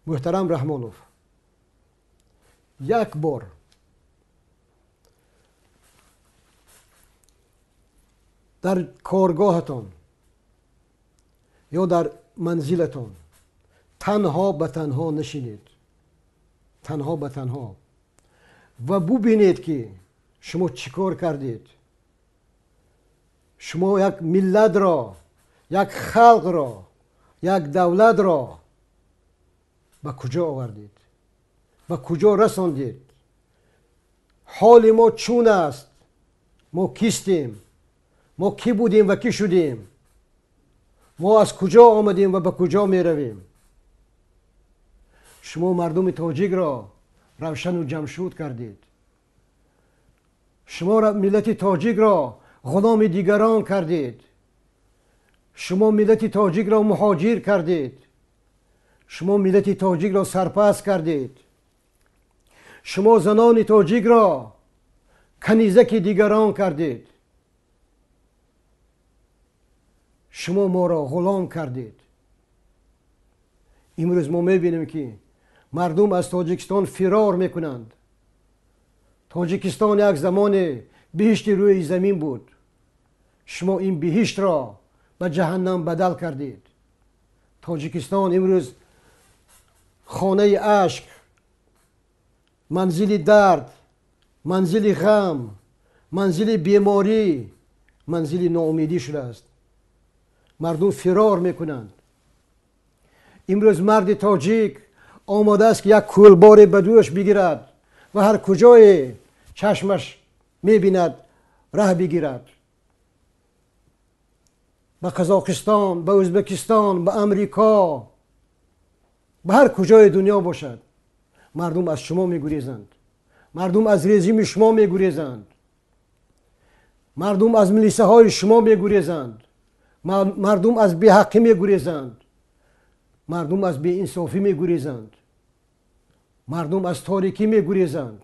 Муҳтарам Раҳмонов, як бор дар коргоҳатон ё дар манзилатон танҳо ба танҳо нишинед, танҳо ба танҳо, ва бубинед, ки шумо чӣ кор кардед. Шумо як миллатро, як халқро, як давлатро ба куҷо овардед, ба куҷо расондед? Ҳоли мо чун аст? Мо кистем? Мо кӣ будем ва кӣ шудем? Мо аз куҷо омадем ва ба куҷо меравем? Шумо мардуми тоҷикро равшану ҷамшуд кардед. Шумо миллати тоҷикро ғуломи дигарон кардед. Шумо миллати тоҷикро муҳоҷир кардед. Шумо миллати тоҷикро сарпас кардед. Шумо занони тоҷикро канизаки дигарон кардед. Шумо моро ғулом кардед. Имрӯз мо мебинем, ки мардум аз Тоҷикистон фирор мекунанд. Тоҷикистон як замоне биҳишти рӯи замин буд. Шумо ин биҳиштро ба ҷаҳаннам бадал кардед. Тоҷикистон имрӯз хонаи ашк, манзили дард, манзили ғам, манзили беморӣ, манзили ноумедӣ шудааст. Мардум фирор мекунанд. Имрӯз марди тоҷик омода аст, ки як кӯлборе ба дӯш бигирад ва ҳар куҷое чашмаш мебинад, раҳ бигирад: ба Қазоқистон, ба Ӯзбекистон, ба Амрико, ба ҳар куҷои дунё бошад. Мардум аз шумо мегурезанд, мардум аз режими шумо мегурезанд, мардум аз милисаҳои шумо мегурезанд, мардум аз беҳаққӣ мегурезанд, мардум аз беинсофӣ мегурезанд, мардум аз торикӣ мегурезанд.